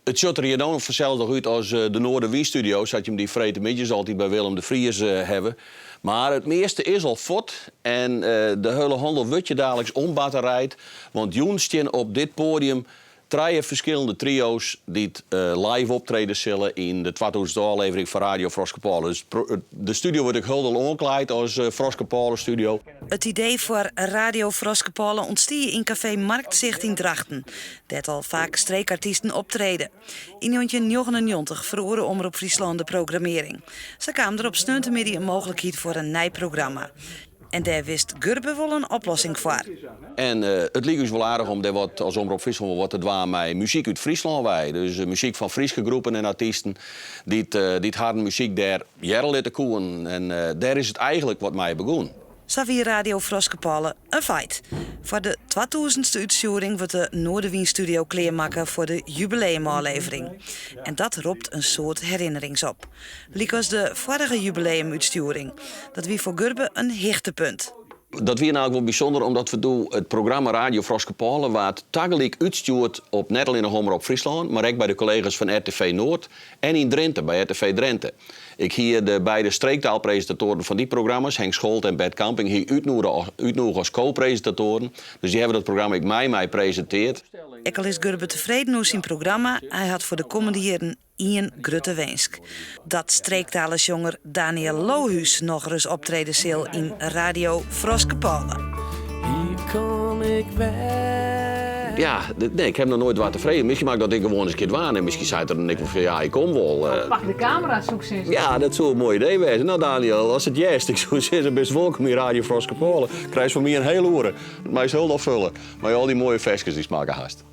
It sjocht der hjir no fansels noch út as de Noardewynstudio, sa't jim dy freedtemiddeis altyd by Willem de Vries hawwe. Mar it measte is al fuort en de hiele hannel wurdt hjir daliks ombatterijd, want jûn stean op dit poadium Trije ferskillende trio's dy't live optrede sille yn de twatûzenste ôflevering fan Radio Froskepôle. Dus de studio wurdt ek hielendal oanklaaid as Froskepôle studio. It idee foar Radio Froskepôle ûntstie yn kafee Marktzicht yn Drachten, dêr't al faak streekartysten optrede. Yn 1999 feroare Omrop Fryslân de programmearring. Sa kaam der op sneontemiddei in mooglikheid foar in nij programma. En dêr wist Gurbe wol in oplossing foar. En it like ús wol aardich om dêr wat as Omrop Fryslân wol wat te dwaan mei muzyk út Fryslân wei. Dus muzyk fan Fryske groepen en artysten dy't dy't harren muzyk dêr hearre litte koenen. En dêr is it eigentlik wat mei begûn. Sa wie Radio Froskepôle in feit. Foar de twatûzenste útstjoering wurdt de Noardewynstudio klearmakke foar de jubileumôflevering. En dat ropt in soad herinnerings op. Lykas de foarige jubileumútstjoering. Dat wie foar Gurbe in hichtepunt. Dat wie nammentlik wol bysûnder omdat we doe it programma Radio Froskepôle waard tagelyk útstjoerd op net allinnich Omrop Fryslân, mar ek by de kollega's fan RTV Noord en yn Drinte by RTV Drenthe. Ik hie de beide streektaalpresintatoaren fan dy programma's, Henk Scholte en Bert Kamping, hie útnoege as ko-presintatoaren. Dus dy hawwe dat programma ek mei my presinteard. Ek al is Gurbe tefreden oer syn programma, hy hat foar de kommende jierren Ien grutte winsk, dat streektalesjonger Daniël Lohues nochris optrede sil yn Radio Froskepôle. Hier kom ik wer. Ja, nee, ik ha noch noait wat tefreden. Miskien moat ik dat ek gewoan ris in kear dwaan en miskien seit er dan ek wol fan ja, ik kom wol. Pak de kamera, soe ik sizze. Ja, dat soe in moai idee wêze. No Daniël, ast it hearst, ik soe sizze bist wolkom yn Radio Froskepôle. Krijst fan my in hiel oere. Meist hielendal fulle mei al dy moaie ferskes dy'tst makke hast.